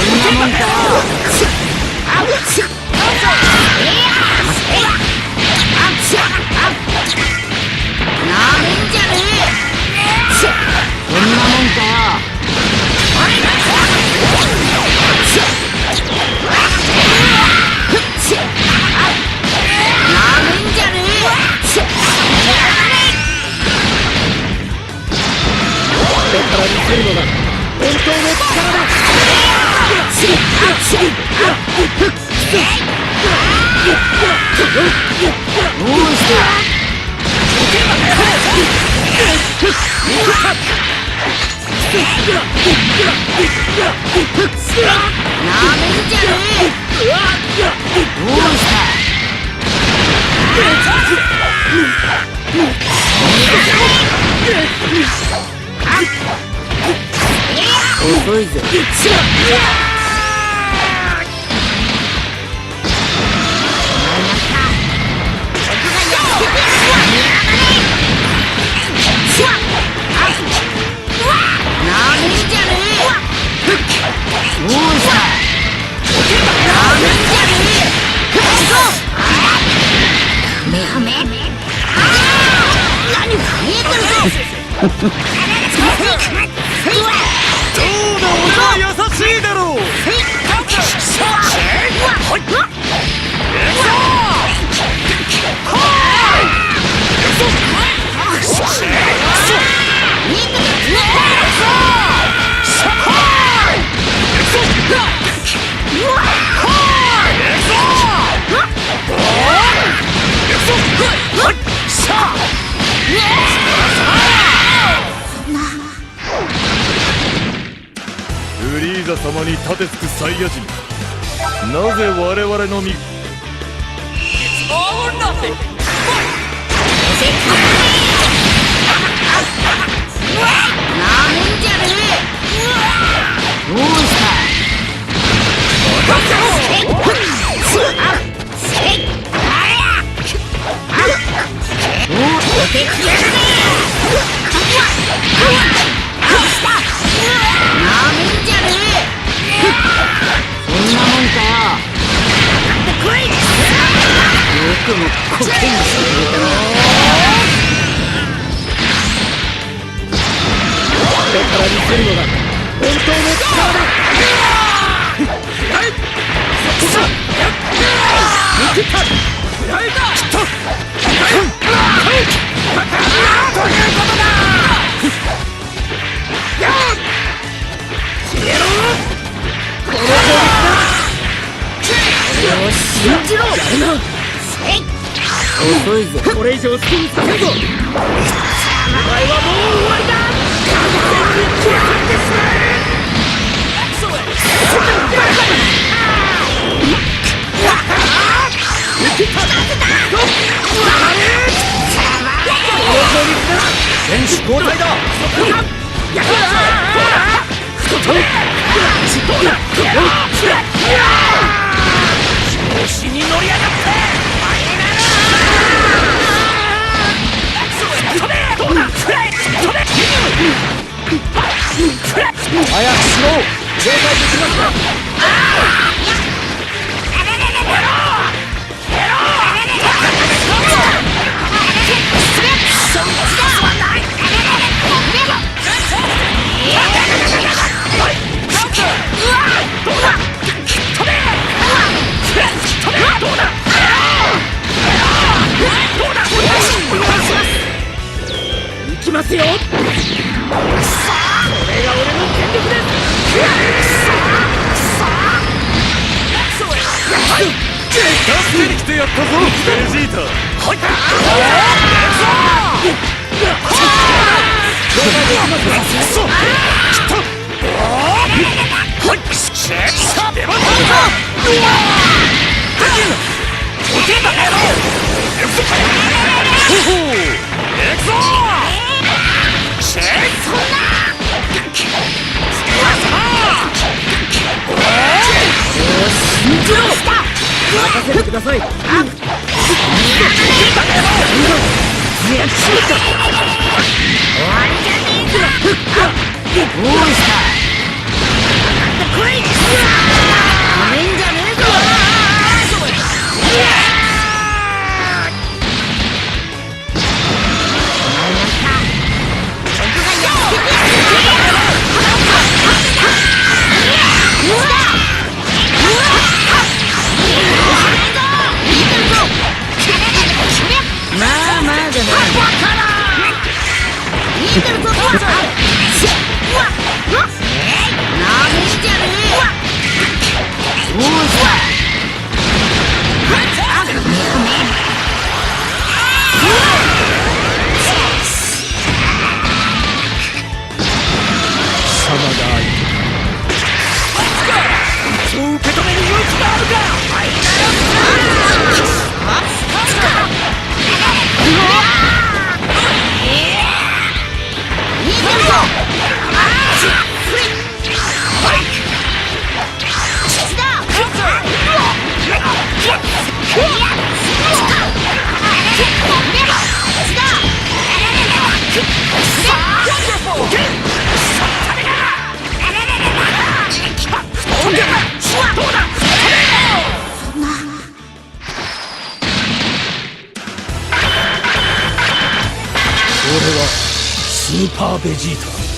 んなもんかよ。なめんじゃねえ。こんなもんかよ。なめんじゃねこれから見せるのが本当の力だ。え。どうした。なめんじゃねえ。どうした。遅いぜ。なめんじゃねえ。どうした。なめんじゃねえ。めはめ。何見えてるぞ。どうだ、俺は優しいだろう。フリーザ様に盾つくサイヤ人、なぜ我々の味 It's all or nothing. なめんじゃねえ。どうした。なめんじゃねえ。そんなもんかよ。よくもコケにしてくれたな。これから見せるのが本当の力だ。信じろ。遅いぜ。これ以上好きにさせんぞ。お前はもう終わりだ。完全に消え去ってしまえ。選手交代だ。調子に乗りやがって。どうだ。早くしろ。了解できますか。行きますよ。これが俺の全力です。助けに来てやったぞ、ベジータ。任せてください。どうした。つを受け止める勇気があるか。俺はスーパーベジータ。